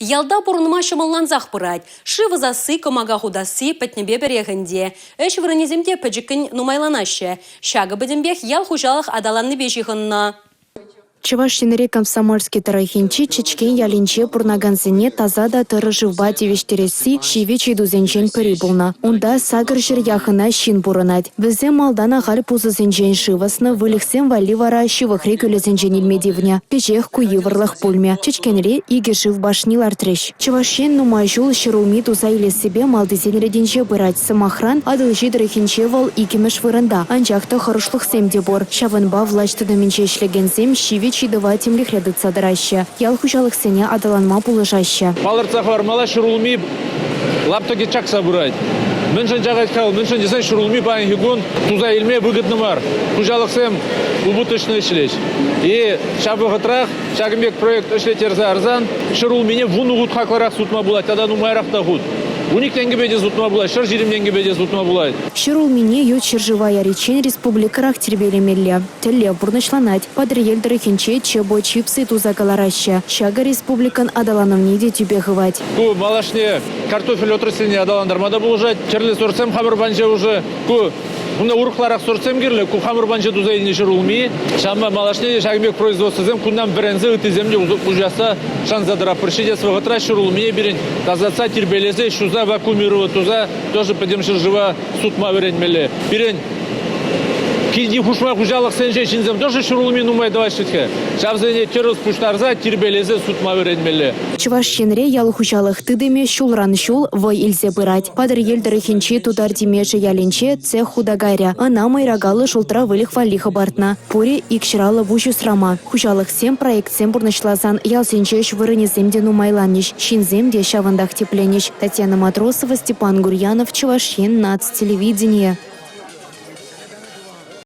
Ялта пурӑнма ҫӑмӑллансах пырать. Шыв ӑсасси, кӑмака хутасси пӗтнӗпе пӗрех ӗнтӗ. Ӗҫ вырӑнӗсем те пӗчӗккӗн нумайланаҫҫӗ. Ҫакӑ пӗтӗмпех ял хуҫалӑх аталаннипе ҫыхӑннӑ. Чӑваш Енри Комсомольски тӑрӑхӗнчи Чӗчкен ялӗнче пурӑнакансене таса та тӑрӑ шывпа тивӗҫтересси ҫивӗч ыйтусенчен пӗри пулнӑ. Унта 800 яхӑна ҫын пурӑнать. Вӗсем малтан ахаль пусӑсенчен шыв ӑснӑ, выльӑхсем валли вара ҫывӑхри кӳлӗсенчен илме тивнӗ. Кӗҫех ку йывӑрлӑх пулмӗ. Чӗчкенре икӗ шыв башни лартрӗҫ. Чӑваш Ен нумай ҫул ҫӗрулми туса илессипе малтисен ретӗнче пырать. Сӑмахран, Атӑлҫи тӑрӑхӗнче вӑл иккӗмӗш вырӑнта. Анчах та хӑрушлӑхсем те пур. Ҫавӑнпа влаҫ тытӑмӗнче ӗҫлекенсем ҫивӗч ыйтӑва тимлӗхре тытса тӑраҫҫӗ, ял хуҫалӑхсене аталанма пулӑшаҫҫӗ. Палӑртса хӑвармалла, ҫӗрулми лаптӑкӗ чакса пырать. Мӗншӗн чакать-ха вӑл? Мӗншӗн тесен ҫӗрулми паянхи кун туса илме выгодно мар. Хуҫалӑхсем убыточно ӗҫлеҫ. И ҫав вӑхӑтрах Ҫакӑн пек проект ӗҫлеттерсе ярсан ҫӗрулмине вунӑ хут хаклӑрах сутма пулать тата нумайрах та хут. Вуник тенкӗпе те сутма пулать, 120 тенкӗпе те сутма пулать. Ҫӗрулмине ют ҫӗршыва яриччен республикӑрах тирпейлемелле. Тӗллев пурнӑҫланать. Патӑрьел тӑрӑхӗнче чебо чипсы туса кӑлараҫҫӗ. Ҫакӑ республикӑн аталанӑвне те тӳпе хывать. Ку малашне картофель отрасльне аталантарма та пулӑшать. Тӗрлӗ сортсем хамӑр панче уже. Ку Кунта урӑхларах сортсем кирлӗ. Ку хамӑр панча туса илнӗ ҫӗрулми. Ҫавӑнпа малашне те ҫакӑн пек производствӑсем кунтан вӗренсе ыттисем те уҫасса шанса тӑратпӑр. Ҫитес вӑхӑтра ҫӗрулмие пирӗн тасатса, тирпейлесе, ҫуса, вакуумировать туса тоже пӗтӗм ҫӗршыва сутма вӗренмелле. Пирӗн килти хушма хуҫалӑхсенче ҫынсем тоже ҫӗрулми нумай тӑваҫҫӗ-ҫке. Ҫавсене тӗрӗс пуҫтарса, тирпейлесе сутма вӗренмелле. Чӑваш Енре ял хуҫалӑх тытӑмӗ ҫулран-ҫул вӑй илсе пырать. Патӑрьел тӑрӑхӗнчи Тутар Тимешӗ ялӗнче цех хута кайрӗ. Ӑна мӑйракаллӑ шултра выльӑх валли хӑпартнӑ. Пурӗ икҫӗр пуҫ усрама. Хуҫалӑхсем проектсем пурнӑҫласан ялсенче ӗҫ вырӑнӗсем те нумайланӗҫ, ҫынсем те ҫавӑнтах тӗпленӗҫ. Татьяна Матросова, Степан Гурьянов, Чӑваш Ен наци телевиденийӗ.